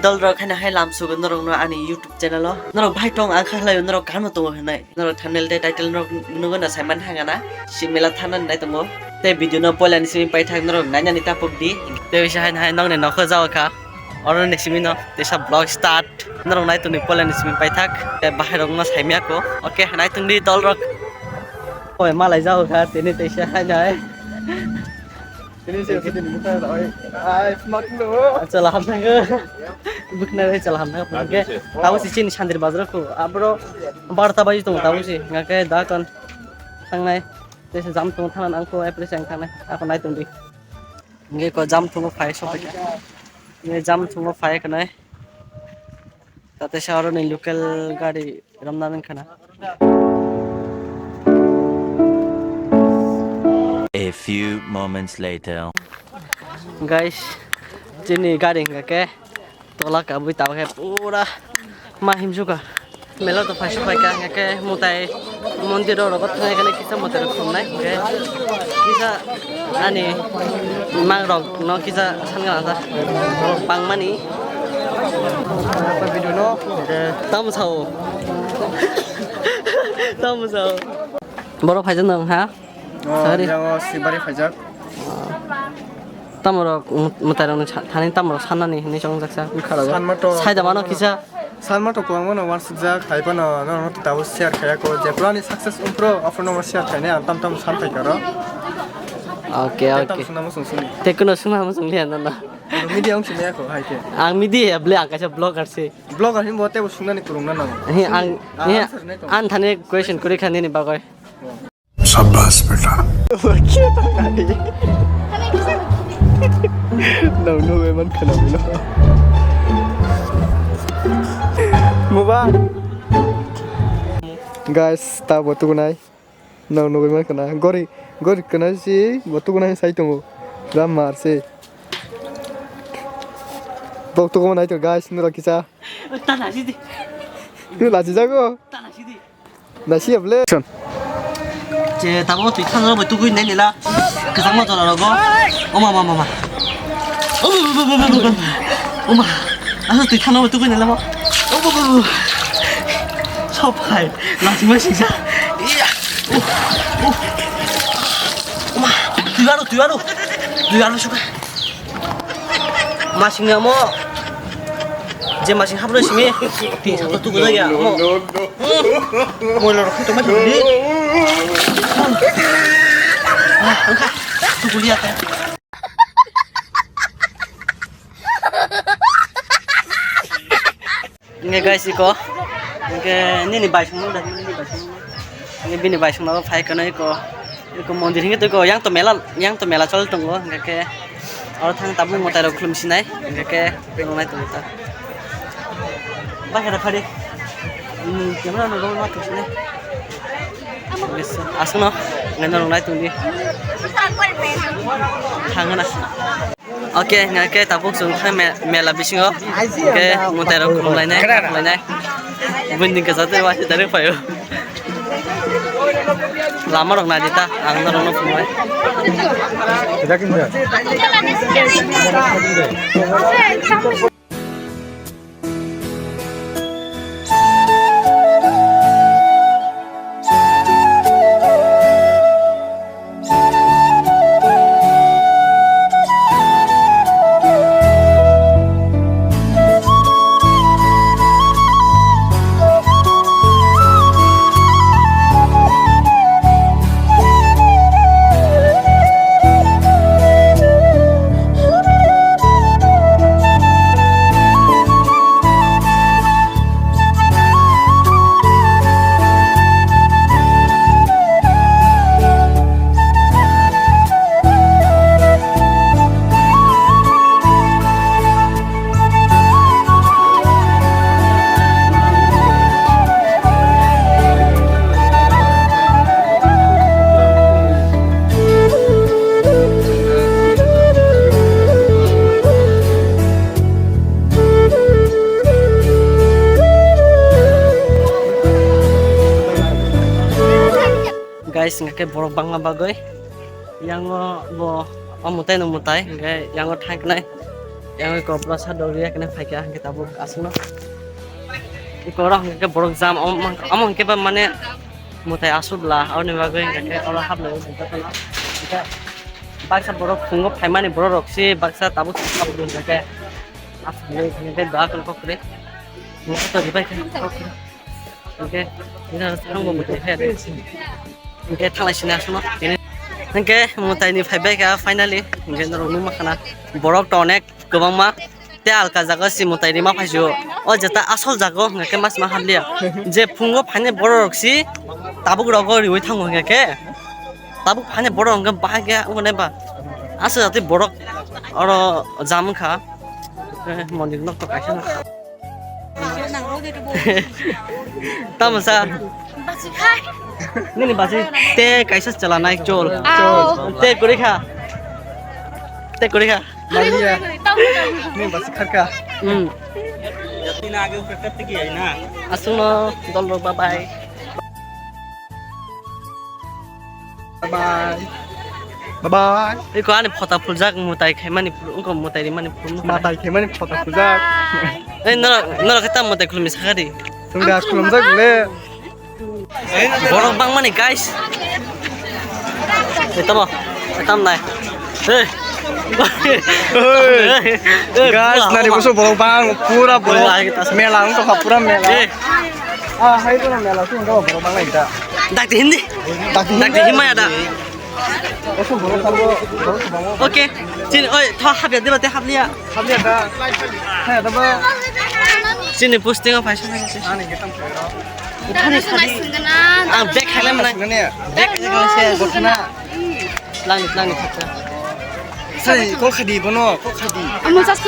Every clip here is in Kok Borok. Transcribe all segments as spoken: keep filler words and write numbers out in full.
Dol rok haino hai lam sugo norok no ani YouTube channel o. Norok bahai tong ang kha khlai norok kaham tongo hinai. Norok thumbnail tei title norok nugo na saiman hanga na. Si mela thana nai tongo. Tei video no poila ni simi paithak norok nainani tapuk di. Tei bisa haino hai nokni nokho jao kha. Oro ni simi no teisa vlog start. Norok nai tongni poila ni simi paithak. Tei bahai rok no saimya ko. Oke, nai tong di dol rok. Oi, malai jao kha tini teisa haino hai. Tini se se tini muta oi. Ai, smak lo. Chwla hamthang. Bukna bai chwla hamthang. Hwnkhe tabo se chini Sandir Bazar ko. Abro barta baji tongo tabo se. Hwnkhe da kon thangnai. Tei se jam tongo thangna nang ko, apple se ang thangnai. Ako nai tong di. Hwnkhe ko jam tongo phai sok. Hwnkhe jam tongo phai kanai. Tate sa aro ni local gari ramna nang khana. A few moments later. Guys, chini gari hingka ke tola kabui tabo khe pura ma himsuka. Mela to phaisa phaika hingka ke mutai mondir oro thangna kisa mutai rok khumnai hingke kisa ani mang rok no kisa sangna ta bangmani. Tamo sao. Tamo sao. Borok phaijak nang ha? Oh, sorry. Yago Sibari phaijak. Tamo rok, mm, mwtai rok ni sa-, thani tamo rok sanani hinwi chong jak sa. Bwkha rok. Sanma to. Saida mano kisa. Sanma to kwbangma no wansuk jak, hai phano no, no, tabuk share khaya ko. Je plan ni success umpro, afro no share khainai, ang tam tam san thai karo. Okay, okay. Tei tam sungna mo sung suni. Tei kuno sungna mo sung liya na na. Media wng sini ako, hai ke. Ang media ya, ble ang kaisa blogger se. Blogger himbo tei bo sungnani kurungna nango. He, ang, ang he, answer nai to. Ang thani question kuri kha nini bagoi. Shabash beta. Nang no be man khana bilo. Muba. Guys, ta bo tukunai. Nang nugui man khana. Gori, gori khana si bo tukunai sai tongo. Ram mar se. Bok tukunai to guys, nura kisa. Tana sidi. Tu laji jago. Tana sidi. Nasi ya ble. Che tabo twi thang bai tugui nai nila. Kwchangma jora rogo. Oma ma ma ma. Oma. Asa twi thang bai tugui nila mo. Oma ma ma. Sopai. Lasi ma sisa. Iya. Oma. Twi aro twi aro. Twi aro suka. Masing amo. Je masing hapno simi. Ti sato tu gudai ya. Amo. Moila rokhi to masing ni. Ah, angka. Tu kuliah ta. Hingke guys, iko hingke nini bai songno da, nini bai songno. Hingke bini bai songno phai kano iko, iko mondir hingke to iko yang to mela, yang to mela choli tongo, hingke ke oro thang tabuk mwtai rok khulum sinai, hingke ke tongo nai tongo ta. Bahai da phari, hmm, camera no roll ma to sinai. Aswkno nai norok nai tongdi. Thangna. Oke, hingke tabuk chwng thang me-, mela bisingo. Hingke mwtai rok khulumlainai, khulumlainai. Buini kasa tei waisa direct phaio. Lama rok nai di ta, ang norok no phunuknai. Guys, hingke borok bangma bagwi yango bo o mwtai no mwtai, hingke yango thangknai. Yang ko pura sa dori ya kena phaikha hingke tabuk aswkno. Iko ora hingke borok jam, omo hingke ba mane mwtai aswk bwla, aboni bagwi hingke oro hablaiwi hingke baksa borok phungo phaimani borok rok se baksa tabuk hingke aswk hingke doa kok kre. Mwtai ribai khe kok kre. Hingke, hingke thangbo mwtai khe. Hingke thanglai sini aswkno. Hingke mwtai ni phaibai kha finally. Hingke norok nukma khana. Borok to onek kwbangma. Te alka jaga si mwtai rima phaisio. O jeta asol jaga hingke mas ma hamliya. Je phungo phainai borok rok si tabuk rogo riwi thango hingke. Tabuk phainai borok hingke bahai khe wngnai ba. Aswk jati borok oro jam wngkha. Eh, mondir nok to kaisa na. Tamo sa? Basi khai. Nini basi te kaisa chwla nai chol. Ao. Te kuri kha. Te kuri kha. Maliya. Tamo, tamo. Nini basi kharka. Hmm. Aswkno dol rok bye bye. Bye bye. Bye bye. Iko ani phota phuljak mwtai khaimani phuru, wngkha mwtai rimani phuru. Mwtai khaimani phota phuljak. Ei norok, norok khe tamo mwtai khulumni sakha di. Thungda khulumjak le. Borok bangmani guys. Ei tamo, ei tam nai. Hey. Hey. Guys, nari busu borok bang pura borok mela wngkha pura mela. Hey. Ah, hai pura mela tu wngkha borok bang lai da. Dakti hindi. Dakti hindi. Dakti himaya da. Oke. Chini, oi, tho hapya diba te hapliya. Hapya da. Hapya da ba. Chini posting o paisa. Ani getam khairo. Uthani sadi. Ah, bag khaile mana? Bag khaile se gotna. Plangni, plangni khaksa. Sai, kok khadi bono, kok khadi. Amo jas.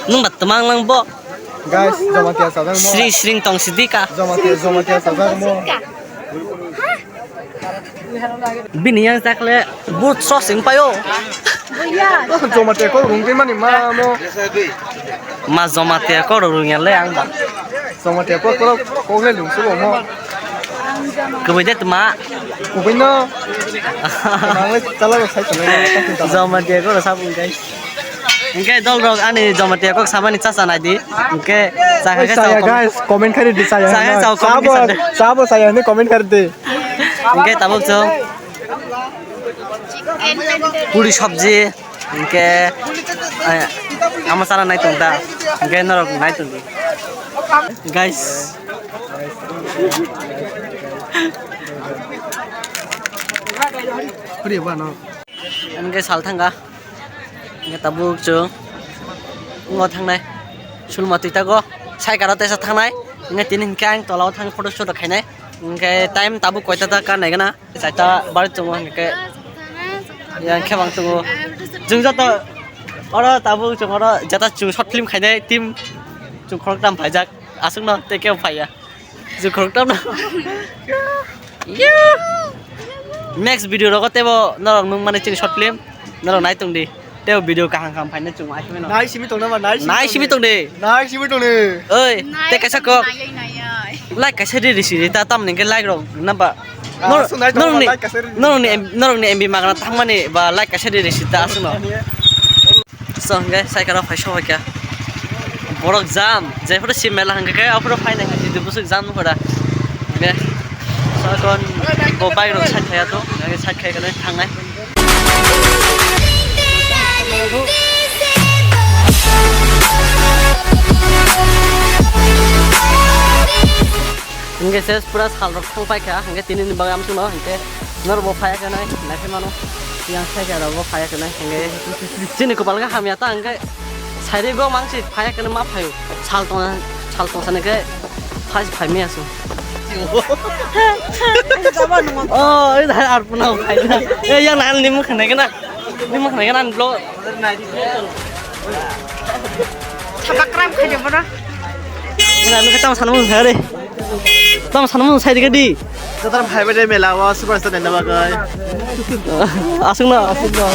Nung bat temang lang bo. Guys, Jamatia sajak mo. Sri sring tong sidika. Jamatia, Jamatia sajak mo. Bini yang jakle but so sing payo. Jamatia ko rung mani ma mo. Ma Jamatia ko rung ya le ang ba. Jamatia ko ko ko le lung su mo. Kubui de tuma. Kubui no. Ang le chala ro sai. Jamatia ko sabun guys. Hingke dol rok ani Jamatia kok samani cha cha nai di. Hingke cha khe cha chaya comment khaidi chaya. Cha khe cha comment khaidi. Sabo saya ni comment khaidi. Hingke tabuk chwng puri sabji hingke ama chana nai tong ta. Hingke norok nai tong di. Guys. Puri ba no. Hingke sal thanga. Hingke tabuk chwng ngo thangnai. Sulma twi tago. Sai karo tesa thangnai. Hingke tini hingke ang tolao thang photo shoot khainai. Hingke time tabuk koita ta ka nai gana. Saita bar chwng hingke. Yang khe bang chwng. Chwng joto oro tabuk chwng oro jata chwng short film khainai team chwng khoroktham phaijak. Aswkno tei kebo phaiya. Chwng khoroktham no. Next video rogo tebo norok nung mani chini short film norok nai tong di. Tebo video kaham kaham phaina chwng aismeno. Nai simi tong nama nai simi. Nai simi tong di. Nai simi tong di. Oi, te kaisa kok. Nai, nai, nai. Like kaisa di risi di ta tam ningke like rok namba. Ah, so nai tong norok ni, like kaisa di. Norok ni M-, norok ni M B magana thangmani ba like kaisa di risi ta aswkno. So hingke cycle o phai sobai kha. Borok jam, jephuru si mela hingke khe aphuru phainai hingke jidui bwswk jam nukho da. Hingke so kon bo bike rok side khaiya to, hingke side khai khe thangnai. Hingke se pura sal rok thang pai kha, hingke tini ni bagwi amsuk no hingke norok bo phaiya khe nai, nai khe mano. Yang cycle rok bo phaiya khe nai, hingke chini kopal khe hamya ta hingke sairi go mang si phaiya khe ma phaio. Sal tong, sal tong sani khe phai phai maya su. Oh, ini dah arpuna phai na. Eh, yang nal ni mukha nai kena. Ni mukha nai kena vlog. Sabakram khai de bora. Ini anu kita sana mukha re. Tamo sanmung sai dikhe di. Jotono phaibai de mela o superstar naina bagwi. Aswkno, aswkno.